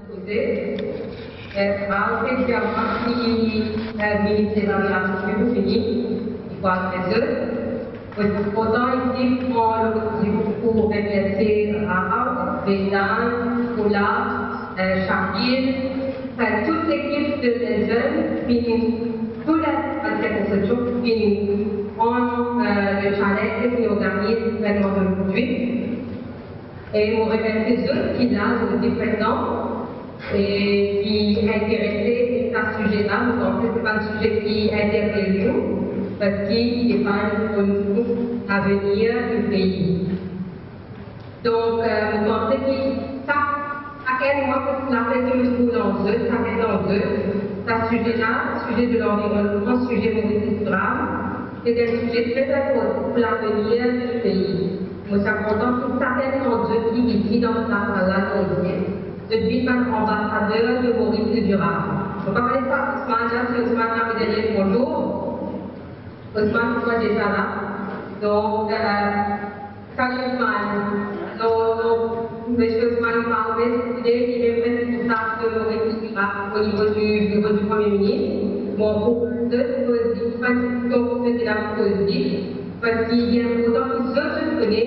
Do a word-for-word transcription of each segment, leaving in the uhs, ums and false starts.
Koze, eh, an fet, se mwa ki, eh, minis deza relasion piblik, fini, li pou adres zot. Mo kontan isi pran lokazion pou remersie Raoul, Bendan, Nicolas, eh, Shakil, eh, tou lekip de Lezen, fini, tou la, tou la konstriksion, fini, pran, eh, le challenge e fini organiz evennman zordi. E mo remersie zot ki la, zot pran tan e ki interese ek sa size la. Mo panse se pa enn size ki interpel nou, parski li depann de nou, lavenir nou pei. Donk, eh, mo panse ki sa, sakenn, mwa, lafer ki mo trouv dan zot, sakenn dan zot, sa size la, size de lanvironman, size Moris Durab, se enn size tre inportan pou lavenir nou pei. Mo ti kontan ki sakenn dan zot ki isi dan sa sal la zordi, zot vinn bann anbasader de Moris Durab. Mo pa kone si Ousmane la, si Ousmane la, mo dir li bonzour. Ousmane, ou deza la. Donk, eh, salut Ousmane. Donk, donk, misie Ousmane, ou pa oublie, li mem responsab de Moris Durab o nivo di, nivo di Premie Minis. Bon, pou zot, pou dir, donk, se la pou dir, parski li inportan ki zot, zot kone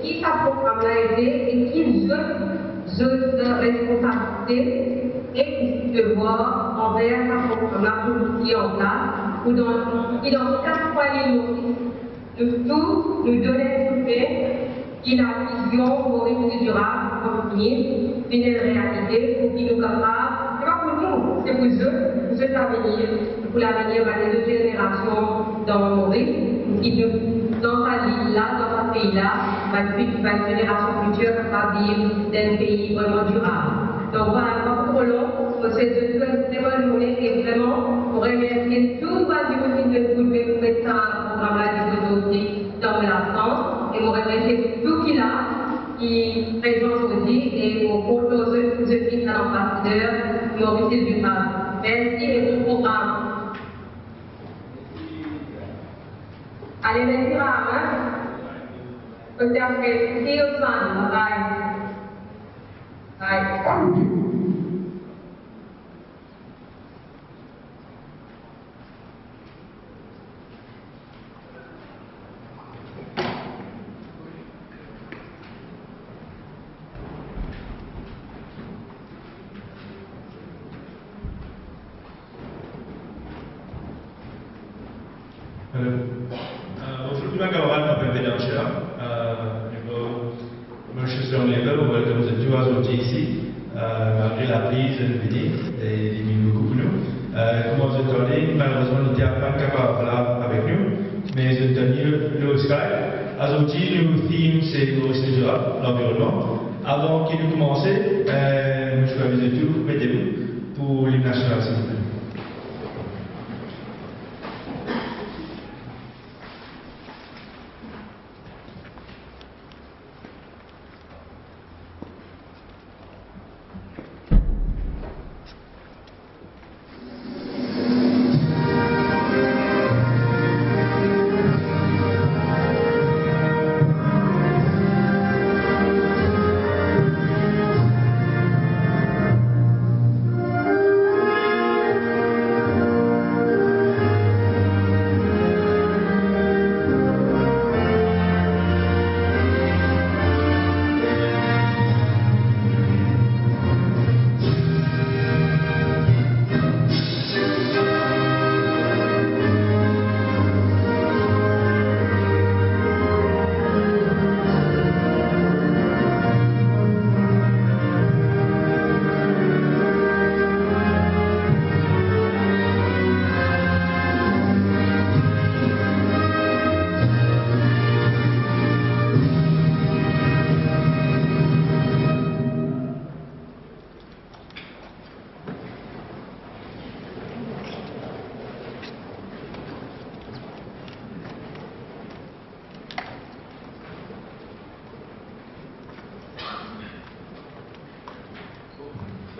ki sa program la ete e ki zot, zot responsabilite e devwar anver sa program la pou mete an plas, pou dan, ki dan kat kwin Lil Moris, nou tou, nou donn enn koudme, ki lavizion Moris Durab pou kontinie vinn enn realite, pou ki nou kapav, se pa pou nou, se pou zot, pou zot lavenir, pou lavenir bann lezot zenerasion dan Moris, pou ki nou, dan sa lil la, dan sa pei la, bann fut-, bann zenerasion fitir kapav viv dan enn pei vreman dirab. Donk, vwala, pa pou tro long, mo swet zot tou enn tre bonn zourne e vreman, mo remersie tou bann dimoun ki donn koudme pou met sa program la disponible dan mo labsans, e mo remersie tou ki la, ki prezan zordi, e mo kont lor zot pou zot vinn bann anbasader Moris Durab. Mersi e bon program. Ale, mersi Raoul. Oke, oke. See you soon. Bye. Bye. Hello. Euh, bonzour tout bann kamarad, mo apel Bendan Shela. Euh, mo, mo Sicily Level, mo welcome zot tou azordi isi. Euh, malgre lapli, zot vini, e li mean boukou pou nou. Euh, kouma zot tande, malerezman, li ti pa kapav la avek nou, me zot tann li lor Skype. Azordi, nou theme se Moris Durab, lanvironman. Avan ki nou koumanse, euh, mo ti pou invit zot tou, met debout pou lim nasional, silvouple.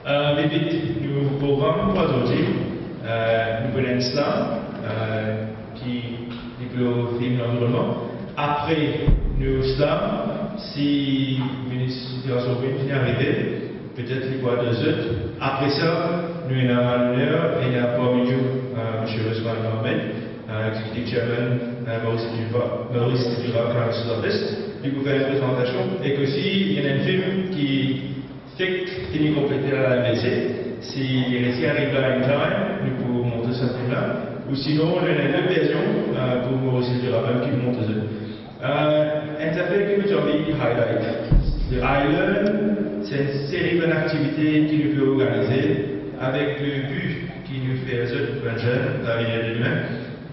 Euh, vit vit, nou program pou azordi, euh, nou pou ena enn slam, euh, ki, ki pou theme lanvironman. Apre nou slam, si minis Sylvie Assomption finn arive, Petet li pou adres zot. Apre sa, nou ena loner, ena parmi nou, euh, Msye Ousmane Mohamed, euh, executive chairman, euh, Maurice Duva, Maurice Duva Council Office. Li pou fer enn prezantasion. Ek osi, ena enn fim ki fek fini konplete la, la M V C. Si li resi ariv la in time, nou pou montre sa fim la. Ou sinon, nou ena enn lot version, euh, pou Maurice Duva mem ki pou montre zot. Euh, enn zafer ki mo ti anvi highlight. The Island, se enn seri bann aktivite ki nou pe organize avek le bi ki nou fer zot bann zenn, lavenir de demin,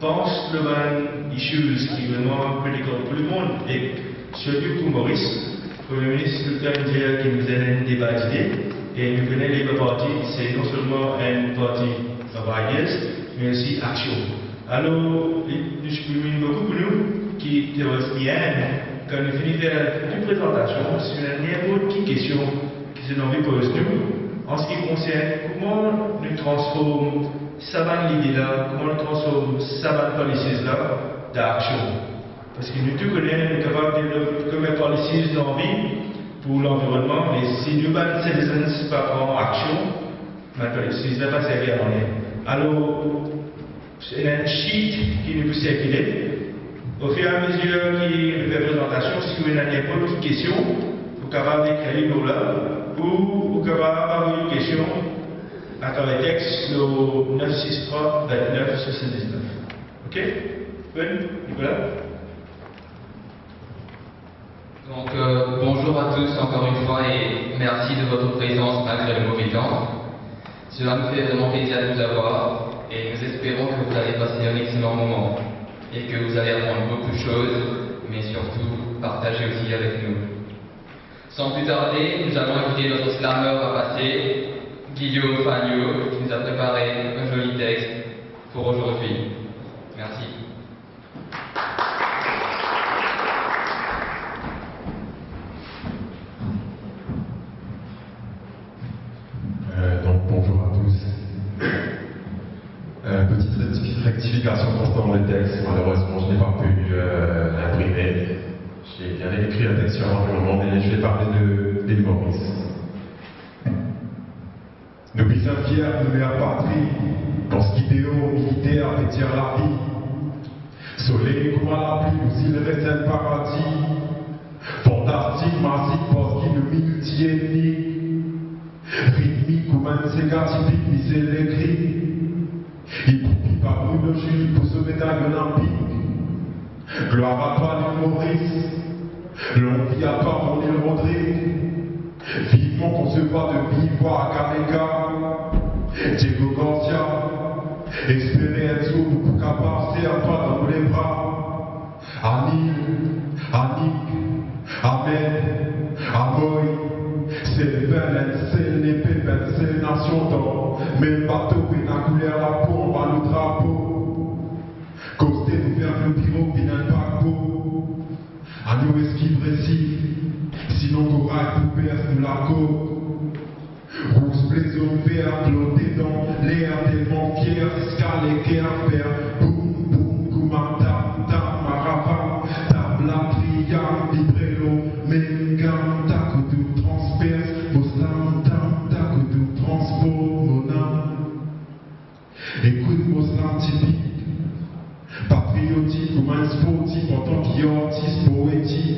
pans lor bann issues ki vreman critical pou lemond, e sirtou pou Moris. Premie Minis toultan inn dir ki nou bizin enn deba dide, e nou kone Labour Party, se non selman enn parti of ideas, me osi aksion. Alor, li, li ti pou vinn boukou pou nou, ki towards the end, kan nou fini fer tou prezantasion, si nou ena ninport ki kestion ki zot anvi poz nou, an se ki konsern kouma nou transform sa bann lide la, kouma nou transform sa bann policies la dan aksion. Parski nou tou kone, nou kapav devlop kouma policies nou anvi pou lanvironnman, me si nou bann citizens pa pran aksion, bann policies la pa servi a nanye. Alor, ena enn sheet ki nou pou sirkile. Au fur et à mesure ki nou fer prezantasion, si ou ena ninport ki kestion, ou kapav ekrir li lor la, ou ou kapav avoy ou kestion atraver text lor nef sis trwa vintnef swasann-diznef. Ok? Bon, Nicolas? Donc, euh, bonjour à tous encore une fois et merci de votre présence malgré le mauvais temps. Cela nous fait vraiment plaisir de vous avoir et nous espérons que vous allez passer un excellent moment et que vous allez apprendre beaucoup de choses, mais surtout partager aussi avec nous. Sans plus tarder, nous allons inviter notre slammer à passer, Guillaume Fagno, qui nous a préparé un joli texte pour aujourd'hui. Merci. Euh, donc, bonjour à tous. Euh, petite rectifi-, rectification concernant le texte. Malheureusement, je n'ai pas pu, euh, l'imprimer. J'ai bien écrit un texte sur l'environnement, mais je vais parler de l'île Maurice. Nou bizin fier nou mer patri, parski deor militer pe tir lavi. Soley kouma lapli, nou zil res enn paradi. Fantastik, mazik, parski nou minit ti enn li. Ritmik kouma enn sega tipik, misie Legri. Hip-hop, hip-hop, Bruno Julie pou sove medalyon Olinpik. Gloire à toi, l'île Maurice. Longue vie à toi, mon île Rodrigue. Vivement qu'on se voit de vive voix à Kameka. Diego Garcia, espérer un jour nous pou kapav serr twa dan nou lebra. Anil, Anik, Ahmed, Amoy, sel vin, enn sel nepep, enn sel nasion dan mem bato, pena kouler lapo anba nou drapo. Koste nou ferm nou biro, vinn enn pakbo. Anou eskiv resif, sinon koray pou pers nou lakot. Rouz, ble, zonn, ver, klot dedan ler, telman fier, ziska leker fer boum, boum, kouma tam, tam, maravan, tabla, triang, vibre lor mem gam, ta kouto transpers mo slam, tam, ta kouto transport mo nam. Ekout mo slam tipik, patriotik kouma enn sportif, antan ki artis poetik.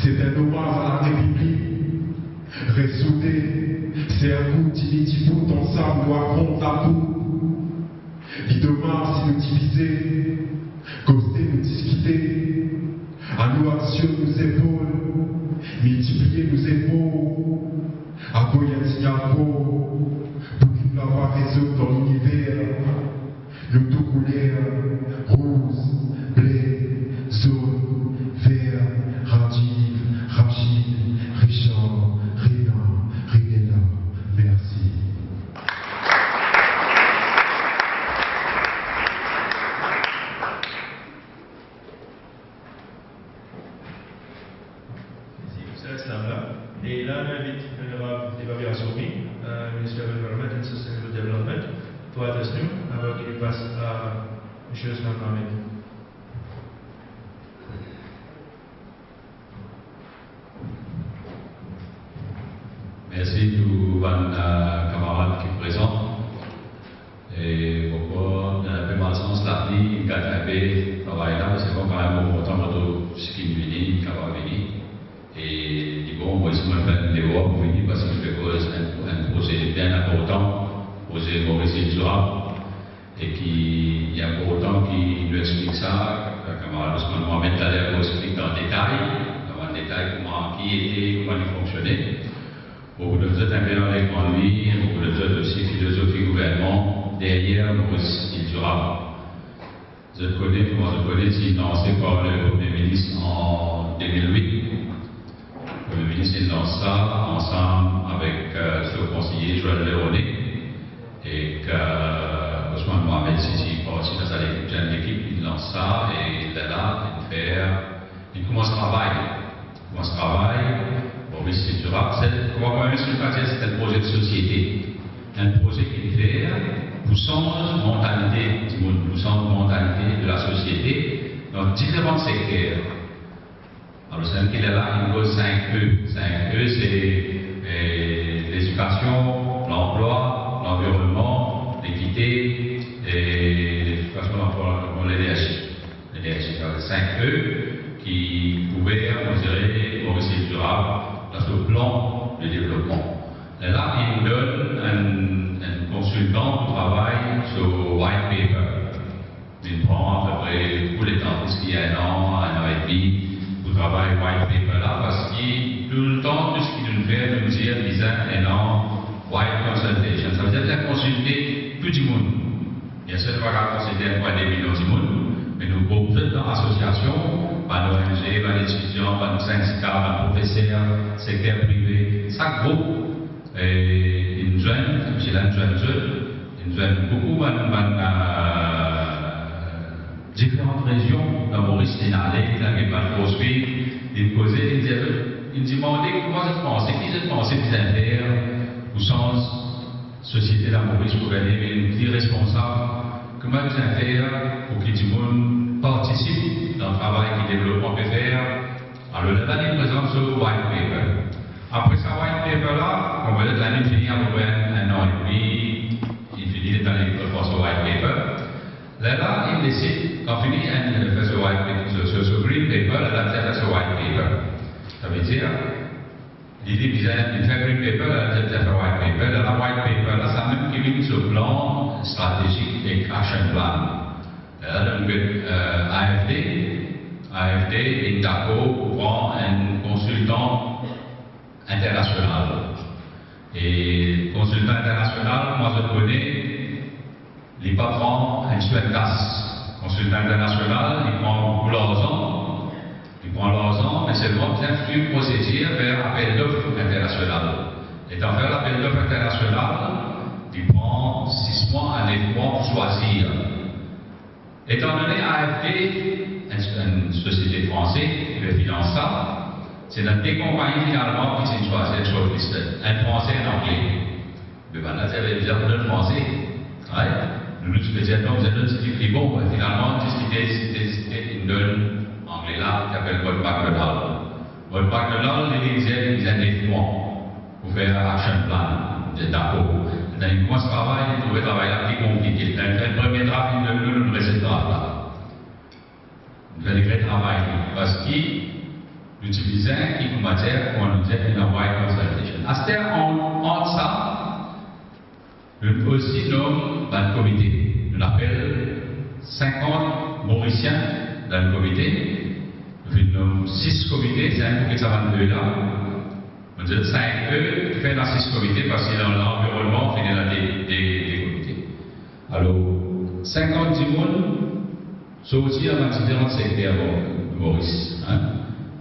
C'est un hommage à la République. Res soude, serr koud, tini tibout, ansam nou afront lakou. Li domaz si nou divize, koste nou diskite. Anou aksionn nou zepol, miltiplie nou zefor, avoy enn signal for pou ki nou lavwa rezonn dan liniver. Nou tou kouler, rouz, ble, zonn, ver, Rajiv, Rachid, Richard, Rina, Rinella. Mersi. Mersi pou sa slam la. E la, nou invit Onorab Eva Viraswamy, euh, Minister of Environment and Sustainable Development, pou adres nou, avan ki nou pas a Msye Ousmane Mohamed. Mersi, travay la, parski mo kanmem mo kontan, mo trouv seki vini, kapav vini. E li bon, mwa osi mo fer enn devoir pou vini, parski li pe koz enn, enn proze bien inportan, proze Maurice Île Durable, e ki li inportan ki nou explik sa, kamarad Ousmane Mohamed taler pou explik dan detay, dan bann detay kouma ki ete, kouma li fonksione. Boukou de zot inpe dan lekonomi, boukou de zot osi filozofi gouvernman deryer Maurice Île Durable. Zot kone, kouma zot kone, ti lanse par le Premie Minis an de mil wit. Premie Minis inn lans sa ansam avek, euh, so konseye Joël Leronet, ek, euh, Ousmane Mohamed, si ti parti dan sa lekip, enn lekip, inn lans sa, e lerla inn fer, inn koumans travay. Koumans travay, bon, Maurice Île Durable, se, kouma mwa mem, se pa dir, se enn proze de sosiete. Enn proze ki fer pou sanz mantalite dimoun, pou sanz mantalite de lasosiete dan diferan sekter. Alor, se ki lerla inn koz cinq E. Cinq E, se, eh, ledikasion, lanplwa, lanvironnman, lekite, e ledikasion, lanplwa, lenerzi. Lenerzi, sa ve cinq E ki kouver, mo diri, Maurice Île Durable dan so plan de devlopman. Lerla inn donn enn, enn konsiltan pou travay so white paper. Inn pran apepre pou letan, plis ki enn an, enn an edmi pou travay white paper la, parski toultan, tou seki nou fer, nou dir bizin enn an white consultation. Sa ve dir fer konsilte tou dimoun. Biensir, nou pa kapav konsilte enn pwin de milion dimoun, me nou group zot dan asosiasion, bann O N G, bann etidian, bann sindika, bann profeser, sekter prive, sak group, eh, inn zwenn, misie la inn zwenn zot, inn zwenn boukou bann, bann, eh, diferan rezion dan Moris, inn ale, inn al get bann force field, inn koze, inn dir zot, inn dimande kouma zot panse, ki zot panse bizin fer pou sanz sosiete la Moris, pou gagn vinn pli responsab, kouma bizin fer pou ki dimoun partisip dan travay ki devlopman pe fer. Alor, lerla li prezant so white paper. Apre sa white paper la, bon, petet lane fini apepre enn, enn an edmi, li fini, letan li pran so white paper. Lerla li desid, kan fini enn, fer so white paper, so, so, so green paper, lerla li fer so white paper. Sa ve dir, li, li bizin, li fer green paper, lerla li fer white paper. Lerla white paper la, samem ki vinn so plan stratezik ek action plan. Lerla, donk, eh, A F D, A F D inn dakor pou pran enn konsiltan internasional. E konsiltan internasional, kouma zot kone, li pa pran enn swin kas. Konsiltan internasional, li pran boukou larzan, li pran larzan, me selman bizin swiv prosedir, fer apel dof internasional. Letan fer lapel dof internasional, li pran sis mwa a nef mwa pou swazir. Etandone A F D, enn, enn sosiete franse ki pe finans sa, se ena de konpagni finalman ki ti swazir, shortlisted, enn franse, enn angle. Me bannla ti ave bizin pou donn franse. Right? Nou, nou ti pe dir, non, bizin donn seki pli bon, me finalman, diskite, diskite, diskite, inn donn angle la, ki apel Mott MacDonald. Mott MacDonald, li, li dir, li bizin nef mwa pou fer action plan, li dir dakor. Letan li koumans travay, li trouve travay la pli konplike. Letan li fer premie draft, li donn nou, nou reset draft la. Nou fer enn gro travay, parski nou ti bizin ki, kouma dir, kouma nou dir, ena white consultation. Aster, an, ant sa, nou osi nom bann komite. Nou apel sinkant Morisien dan komite. Nou finn nom sis komite, sink pou get sa bann de la. Mo dir, sink E, fer ena sis komite, parski dan lanvironnman, finn ena de, de, de komite. Alor, sinkant dimoun, sorti dan bann diferan sekter, bon, Moris, hein?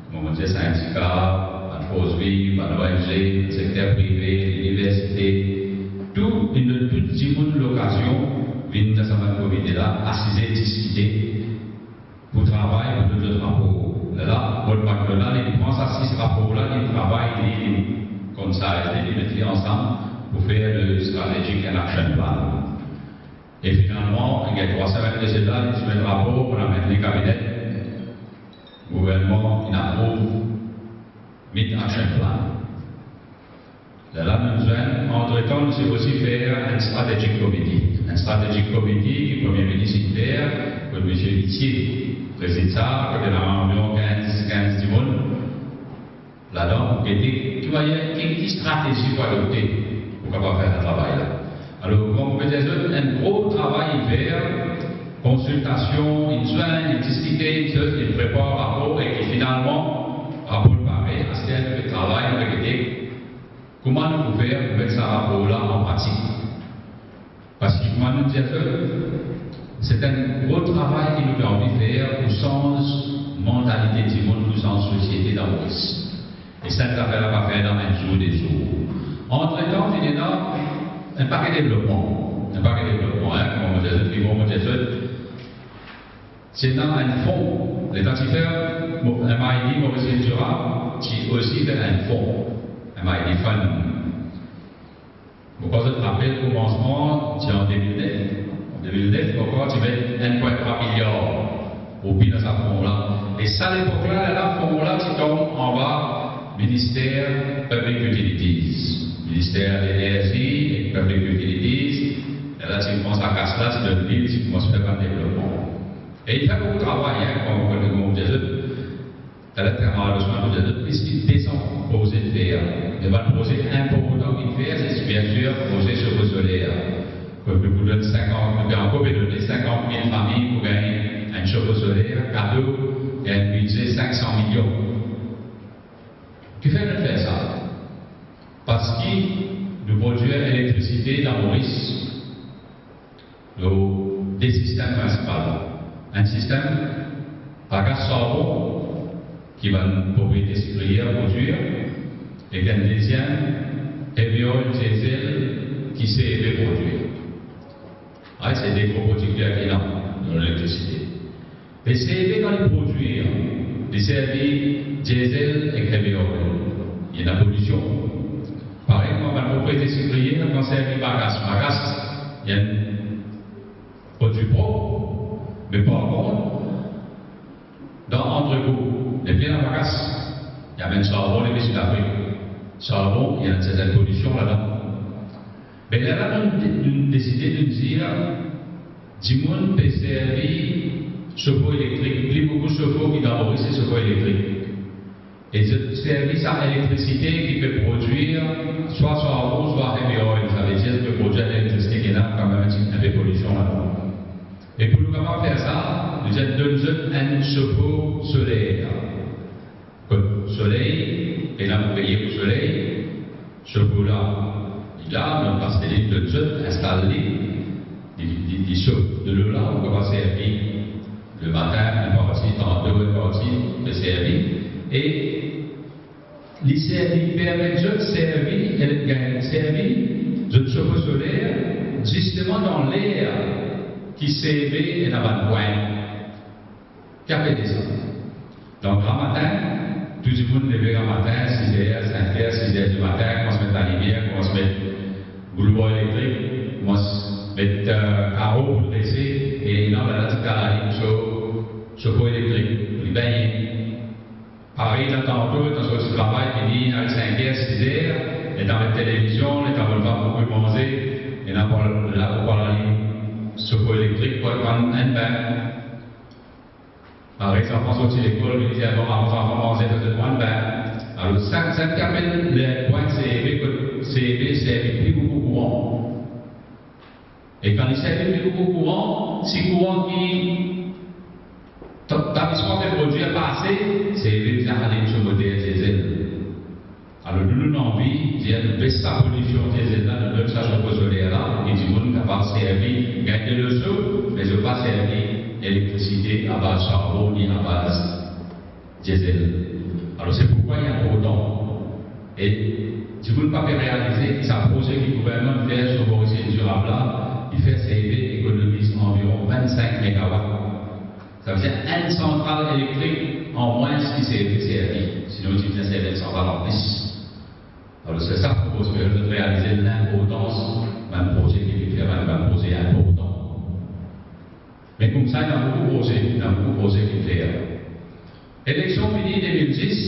Kouma mo dir, sindika, bann force vive, bann O N G, sekter prive, liniversite, tou, inn donn tou dimoun lokazion vinn dan sa bann komite la, asize, diskite, pou travay pou donn zot rapor. Lerla, Mott MacDonald, li pran sa sis rapor la, li travay, li, li konn sa, li met li ansam pou fer le strategic and action plan. E finalman, li gagn trwa semenn de sela, li soumet rapor pou amenn li kabinet. Gouvernman, li aprouv, met action plan. Lerla nou zwenn, antretan, nou ti osi fer enn strategic committee. Enn strategic committee ki Premie Minis inn fer, kot Misie Vitier prezidan, kot ena anviron kinz, kinz dimoun ladan, pou gete ki manier, ki, ki stratezi pou adopte pou kapav fer sa travay la. Alor, kouma mo pe dir zot, enn gro travay inn fer, konsiltasion, inn swinn, inn diskite, inn zot, inn prepar rapor, e ki finalman, rapor pare, aster nou pe travay, nou pe gete kouma nou pou fer pou met sa rapor la an pratik. Parski kouma nou dir zot, se enn gro travay ki nou pe anvi fer pou sanz mantalite dimoun, pou sanz sosiete dan Moris. E sa, zafer la pa fer dan enn zour, de zour. Antretan, finn ena enn pake devlopman. Enn pake devlopman, hein, kouma mo dir zot, ki bon, mo dir zot, ti ena enn fon. Letan ti fer, mo-, M I D Maurice Ventura, ti osi fer enn fon. M I D Fund. Mo krwar zot rapel, komansman, ti an de mil nef. An de mil nef, mo krwar ti met enn pwin trwa miliar roupi dan sa fon la. E sa lepok la, la, fon la ti tom anba Minister Public Utilities. Minister Lenerzi ek Public Utilities. E la ti koumans akas la, ti donn li, ti koumans fer bann devlopman. E li fer boukou travay, hein, kouma, kouma, kouma mo dir zot. Taler, kouma mo dir zot, plis ki de san proze fer. Me bann proze inportan ki fer, se biensir proze sofo soler. Kot nou pou donn sinkant, nou pe ankor pe donn sinkant mil fami pou gagn enn sofo soler, kado, e enn bidze sink san milion. Kifer nou fer sa? Parski nou prodwir elektrisite dan Moris lor de sistem prinsipalman. Enn sistem bagas sarbon ki bann propriete sikriyer prodwir, ek enn deziem heavy oil, diesel ki CEV prodwir. Ay, se de gro prodikter ki ena dan lelektrisite. Me CEV, kan li prodwir, li servi diesel ek heavy oil, ena polision. Parey kouma bann propriete sikriyer, kan servi bagas, bagas, li enn prodwi prop. Me par kont, dan antrepo, nepli ena bagas, li amenn sarbon depi Sidafrik. Sarbon, li ena enn sertin polision ladan. Me lerla nou, nou deside, nou dir, dimoun pe servi sofo elektrik, pli boukou sofo ki dan Moris se sofo elektrik. E zot servi sa elektrisite ki pe prodwir swa sarbon, swa heavy oil, savedir zot pe prodwir elektrisite ki ena kanmem enn ti, enn pe polision ladan. E pou nou kapav fer sa, nou dir donn zot enn sofo soler. Kot soley, ena pou veye pou soley, sofo la, li la, nou pas li, donn zot, instal li, li, li, li sof delo la, ou kapav servi lematin, enn parti, tanto, enn parti, pe servi, e li servi, permet zot servi, e gagn servi zot sofo soler, zisteman dan ler ki CEV ena bann pwin. Ki apel de sa? Donk, gramatin, tou dimoun leve gramatin, siz er, sink er, siz er di matin, koumans met lalimier, koumans met gloubo elektrik, koumans met, eh, karo pou drese, e ena bann la ti kal alim so sofo elektrik, pou li begne. Parey, ena tanto, letan sorti travay, fini, al sink er, siz er, letan met televizion, letan bann fam pou kwi manze, ena pou al, la pou al alim sofo elektrik pou al pran enn bin. Parey, zanfan sorti lekol, li dir, bon, avan zanfan manze, fer zot pran bin. Alor, sa, sa ki apel lepwin CEV, kot CEV servi pli boukou kouran. E kan li servi pli boukou kouran, si kouran ki ta-, tablisman pe prodwir pa ase, CEV bizin alim so moter diesel. Alor, nou, nou anvi dir nou bes sa polision diesel la, nou donn sa sofo soler la, pou ki dimoun kapav servi, gagn delo so, me zot pa servi elektrisite abaz sarbon ni abaz diesel. Alor, se poukwa li inportan. E dimoun pa pe realize ki sa proze ki gouvernman fer sou Moris Indirab la, li fer CEV ekonomiz anviron vinn-sink megawat. Savedir enn santral elektrik an mwins ki CEV servi, sinon ti bizin servi enn santral an plis. Alor, se sa pou zot realize linportans bann proze ki finn fer, bann, bann proze inportan. Me koumsa, ena boukou proze, ena boukou proze ki finn fer. Eleksion fini de mil dis,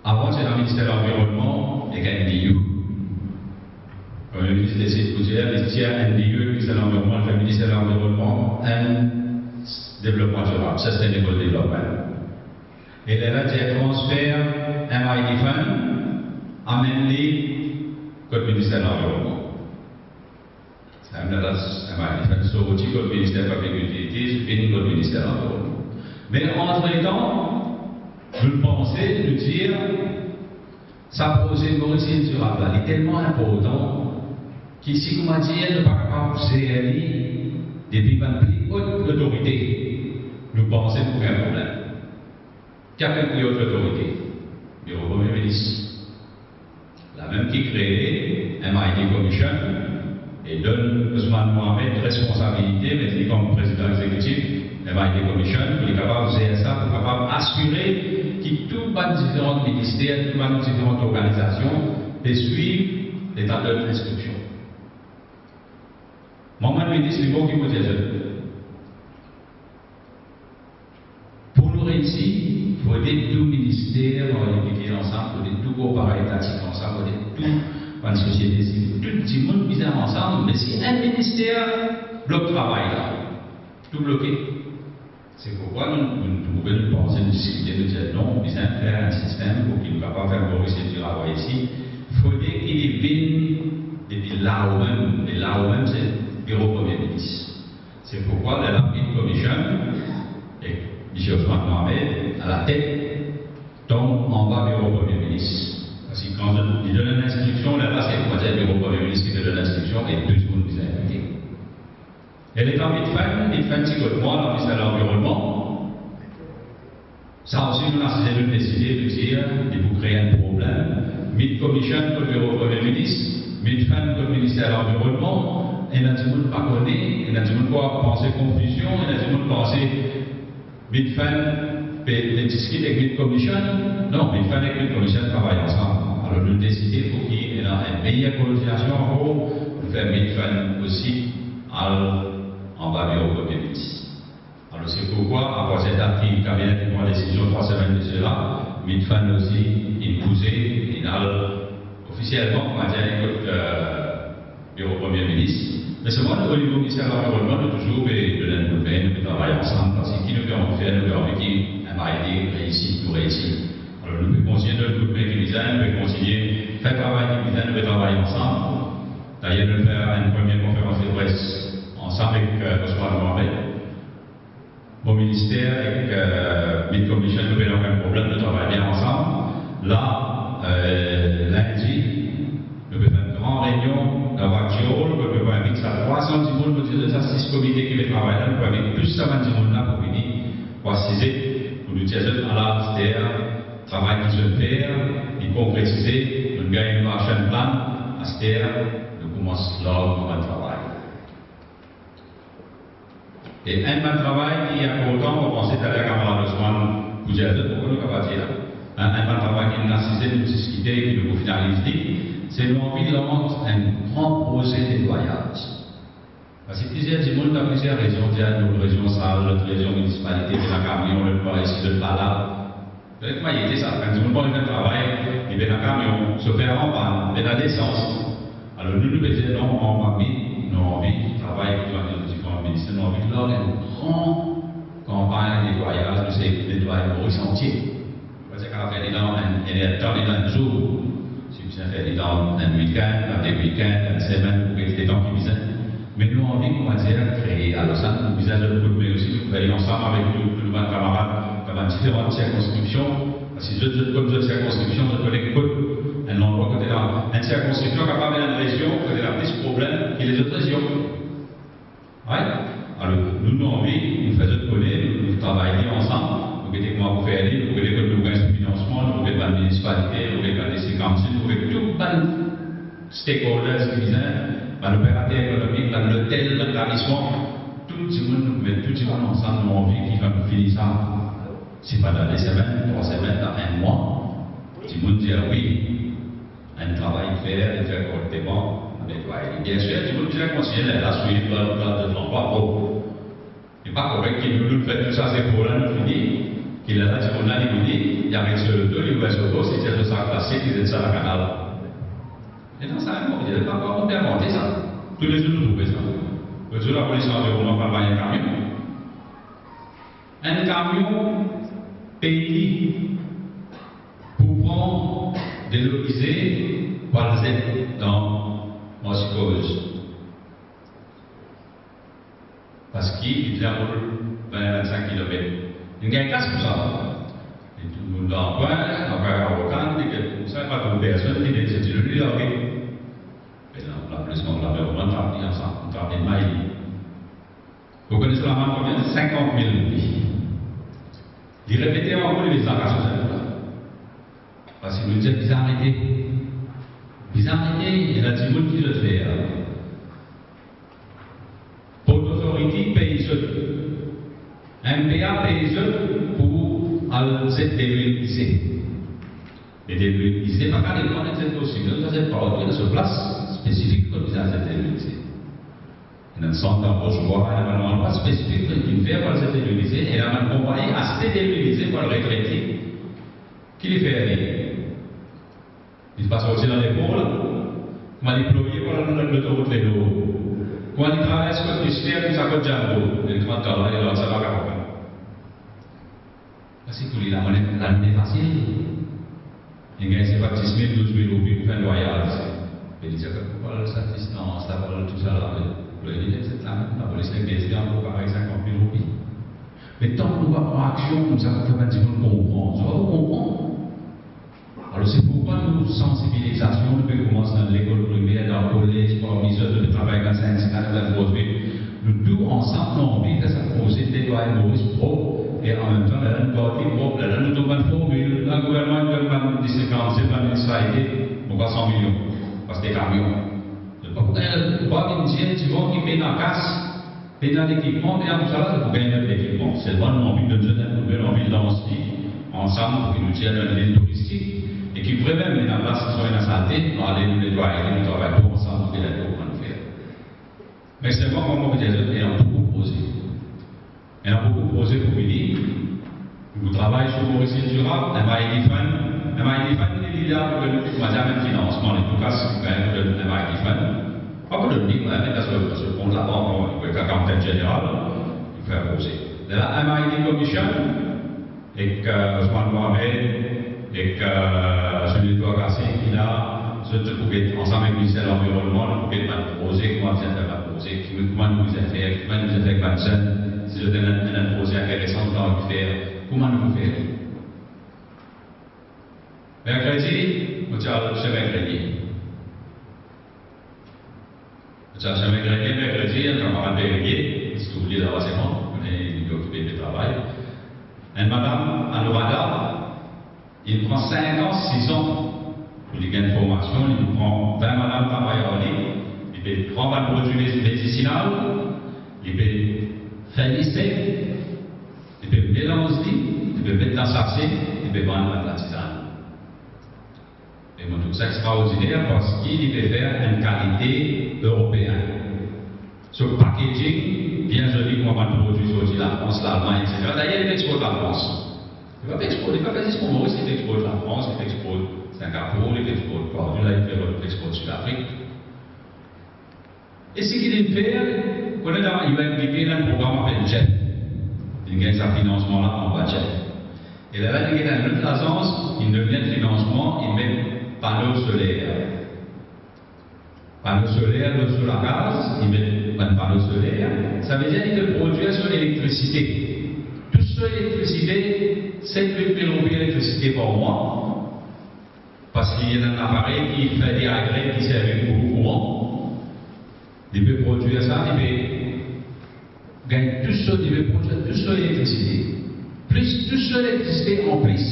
avan ti ena Minister Lanvironnman ek N D U. Minister N D U, Minister Lanvironnman, fer Minister Lanvironnman and Devlopman Dirab, Sustainable Development. E lerla dir transfer M I D fund, amenn li kot Minister Lanvironnman. Samem lerla M I D fund sorti kot Minister Public Utilities, vinn kot Minister Lanvironnman. Me antretan, nou panse, nou dir, sa proze Maurice Île Durable la, li telman inportan ki si, koumadir, nou pa kapav zer li depi bann pli ot lotorite, nou panse nou pou gagn problem. Ki apel pli ot lotorite? Biro Premie Minis. Lamem ki kree M I D Commission e donn Ousmane Mohamed responsabilite, met li kom prezidan exekitif M I D Commission, pou li kapav zer sa, pou kapav asire ki tou bann diferan minister, tou bann diferan organizasion pe swiv leta donn instriksion. Mwa, mo minis, li bon ki mo dir zot. Pou nou reisi, fode tou minister marmite ansam, fode tou korpora etatik ansam, fode tou bann sosiete sivil, tou dimoun bizin ansam. Me si enn minister blok travay la, tou bloke. Se poukwa nou, nou, nou trouve, nou panse, nou diskite, nou dir non, bizin fer enn sistem pou ki nou kapav fer Maurice Île Durable isi. Fode ki li vinn depi lao mem, e lao mem se Biro Premie Minis. Se poukwa lerla Mid Commission ek Misie Ousmane Mohamed alatet, tonbe anba Biro Premie Minis. Parski kan li donn enn instriksion, lerla se, koumadir, Biro Premie Minis ki pe donn instriksion e tou dimoun bizin ekouti. E letan Mid Fund, Mid Fund ti kot mwa, Minister Lanvironnman, sa osi nou asize, nou deside, nou dir, li pou kree enn problem. Mid Commission kot Biro Premie Minis, Mid Fund kot Minister Lanvironnman, ena dimoun pa kone, ena dimoun krwar, panse konfizion, ena dimoun panse Mid Fund pe, pe diskit ek Mid Commission. Non, Mid Fund ek Mid Commission travay ansam. Alor, nou deside pou ki ena enn meyer koordinasion ankor, nou fer Mid Fund osi al anba Biro Premie Minis. Alor, se poukwa, apre sa, ki kabinet inn pran desizion trwa semenn de sela, Mid Fund osi inn bouze, inn al ofisielman, koumadir, kot, eh, Biro Premie Minis. Me selman, o nivo Minister Lanvironnman, nou touzour pe donn enn koudme, nou pe travay ansam, parski ki nou pe anvi fer, nou pe anvi ki M I D reisi, nou reisi. Alor, nou pe kontign donn koudme ki bizin, nou pe kontign fer travay ki bizin, nou pe travay ansam. Dayer, nou fer enn premie konferans de pres ansam ek, eh, Ousmane Mohamed. Mo minister ek, eh, Mid Commission, nou pena okenn problem, nou travay bien ansam. La, eh, lindi, nou pe fer enn gran reynion dan Vak Diol, kot nou pou invit sa trwa san dimoun, nou dir zot sa sis komite ki pe travay la, nou pou invit tou sa bann dimoun la pou vini, pou asize, pou nou dir zot, ala, aster, travay ki zot fer, li konkretize, nou gagn nou action plan, aster, nou koumans larg nou bann travay. E enn bann travay ki inportan, mo panse taler kamarad Ousmane pou dir zot, pou nou kapav dir la. Enn, enn bann travay ki nou asize, nou diskite, ki nou pou finaliz li, se nou anvi lans enn gran proze netwayaz. Parski plizier dimoun, dan plizier rezion, dir, ah, nou rezion sal, lot rezion, minisipalite, pena kamion, lot par isi, lot par la. Donk, koumadir sa, kan dimoun pa anvi fer travay, li pena kamion, sofer anpann, pena lesans. Alor, nou, nou pe dir, non, anba Mid, nou anvi travay ek tou bann diferan minister, nou anvi lans enn gran kanpagn netwayaz, nou sey netway Moris antie. Pa dir kapav fer li dan enn, enn er de tan, li dan enn zour. Si bizin fer li dan enn wikenn, dan de wikenn, enn semenn, ou get letan ki bizin. Me nou anvi, koumadir, kree. Alor sa, nou bizin zot koudme osi, nou fer li ansam avek tou, tou bann kamarad dan bann diferan sirkonskripsion. Parski zot, zot konn zot sirkonskripsion, zot kone kot, enn landrwa kot ena, enn sirkonskripsion kapav ena enn rezion kot ena plis problem ki lezot rezion. Right? Alor, nou, nou anvi, nou fer zot kone, nou, nou travay li ansam, nou gete kouma pou fer li, nou gete kot nou gagn finansman, nou gete bann minisipalite, nou gete bann district council, nou gete tou bann stakeholders ki bizin, bann operater ekonomik, bann lotel, bann etablissement, tou dimoun, nou met tou dimoun ansam, nou anvi ki kan nou fini sa, si pa dan de semenn, trwa semenn, dan enn mwa, dimoun dir, wi, enn travay fer, li fer korrekteman, nou netway li. Biensir, dimoun bizin kontign lerla swiv dan, dan zot landrwa prop. Li pa korek ki nou, nou fer tou sa zefor la, nou fini, ki lerla dimoun la, li vini, li aret so loto, li ouver so pos, li tir so sak plastik, li zet sa dan kanal. E dan sa, mo dir, pa, pa, nou pe invante sa. Toulezour nou trouve sa. Lot zour, lapolis rann kont, pa enn kamion. Enn kamion peye pou pran delo ize pou al zet dan Marsi Koz. Parski li bizin roul vin, vinn-sink kilomet. Li gagn kas pou sa. E tou dimoun dan kwin, dan kwin avoka, li gagn koumsa, pa trouv personn, li gagn soti, li large. Me la, lapolis mank lame, oumwin trap li ansam, trap li, may li. Ou kone so lamann konbien? Sinkant mil roupi. Li repete ankor, li bizin kas sa. Parski nou dir bizin arete. Bizin arete, ena dimoun ki zot fer. Port Authority pey zot. M P A pey zot pou al zet delo ize. Me delo ize pa kapav depann zet partou, zot zet partou, ena so plas spesifik kot bizin zet delo ize. Ena enn sant dan Rochebwa, ena bann landrwa spesifik ki fer pou al zet delo ize, e ena bann konpagni aste delo ize pou al retret li. Ki li fer li? Li pa sorti dan lepor la. Kouma li ploye pou al lotorout Velo. Kouma li travers kot Lister, koumsa kot Django. Li kouma travay, la, sa pa kapav. Parski pou li, lamonn, lamonn fasil. Li gagn, se pa dis mil, douz mil roupi pou fer enn vwayaz. Me li dir, pou al sa distans la, pou al tousala, me, me li dir, se la, lapolis nek beze ankor parey sinkant mil roupi. Me tan ki nou pa pran aksion koumsa, pou fer bann dimoun konpran, zot pa pou konpran. Alor, se poukwa nou sansibilizasion, nou pe koumans dan lekol primer, dan kolez, parmi zot, nou pe travay dan sindika, nou dan Krozvil. Nou tou ansam, nou anvi fer sa proze netwayaz Moris prop, e anmemtan, lerla nou gard li prop, lerla nou donn bann formil, la gouvernman donn bann distrik kansel, bann minisipalite, mo krwar san milion, parski kamion. Zot pa pou gagn, pa vinn dir, ti vwar ki pena kas, pena lekipman, pena tousala, zot pou gagn lekipman. Selman nou anvi donn zot enn koudme, nou anvi lans li ansam pou ki nou tir enn lil touristik e ki vremem ena plas ki ena salte, nou ale nou netwaye, nou travay tou ansam pou ki ena tou bann fer. Me selman, kouma mo dir zot, ena boukou proze. Ena boukou proze pou vini. Nou travay sou Maurice Îles Durables, M I D Fund. M I D Fund, li, li la pou donn, kouma dir, enn finansman, li pou kas, pou gagn, pou donn M I D Fund. Pa pou donn li, me, me, parski, parski kont la pa ankor, li pou ek akantan zeneral, li pou fer proze. Lerla, M I D Commission, ek, euh, Ousmane Mohamed, ek, euh, Jules-Édouard Cassé, ki la, zot, zot pou get ansam ek Minister Lanvironnman, nou pou get bann proze, kouma bizin fer bann proze, ki, kouma nou bizin fer, kouma nou bizin fer bann zenn, si zot ena, ena proze interesan, zot anvi fer, kouma nou pou fer li. Merkredi, mo ti al seme grenie. Mo ti al seme grenie, merkredi, enn kamarad Bernier, si ou vle, laba selman, me li okipe, li pe travay. Enn madam Anuradha, li pran sink an, sis an pou li gagn formasion, li pran vin madam travay ar li, li pe pran bann prodwi medisinal, li pe fer li sek, li pe melanz li, li pe met dan sase, li pe vann bann latizann. E mo trouv sa extraordiner parski li pe fer enn kalite eropeen. So packaging, bien zoli, kouma bann prodwi sorti Lafrans, Lalmagn, et cetera. Dayer, li pe export Lafrans. Li pa pe export, li pa pe zis pou Moris, li pe export Lafrans, li pe export Singapour, li pe export partou la, li pe, li pe export Sidafrik. E seki li fer, kouma dan U N D P, ena enn program apel JET. Li gagn sa finansman la anba JET. E lerla, li gagn enn lot lazans, li donn li enn finansman, li met pano soler. Pano soler, lor so lakaz, li met bann pano soler. Savedir li pe prodwir so elektrisite. Tou so elektrisite, set, wit mil roupi elektrisite par mwa. Parski li ena enn aparey ki fer li agre, ki servi pou kouran. Li pe prodwir sa, li pe gagn tou so, li pe prodwir tou so elektrisite. Plis tou so elektrisite anplis.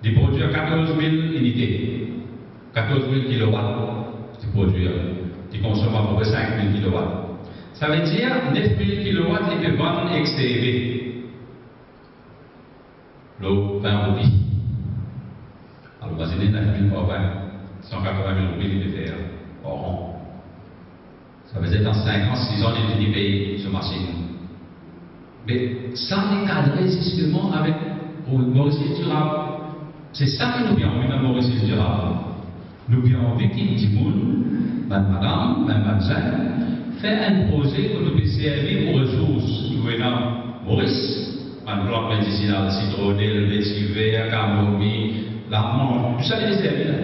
Li prodwir katorz mil inite. Katorz mil kilowat li prodwir. Li konsom apepre sink mil kilowat. Savedir nef mil kilowat li pe vann ek C E V. Lor vin roupi. Alor, imazine, nef mil par vin, san katrovin mil roupi li pe fer par an. Savedir dan sink an, sis an, li fini pey so masinn. Me sa, li kadre zisteman avek Maurice Îles Durables. Se sa ki nou pe anvi dan Maurice Îles Durables. Nou pe anvi ki dimoun Bann madam, bann, bann zenn, fer enn proze kot nou pe servi pou resours ki nou ena Moris, bann plant medisinal, sitronel, vetiver, kamomi, lamann, tou sa li pe servi la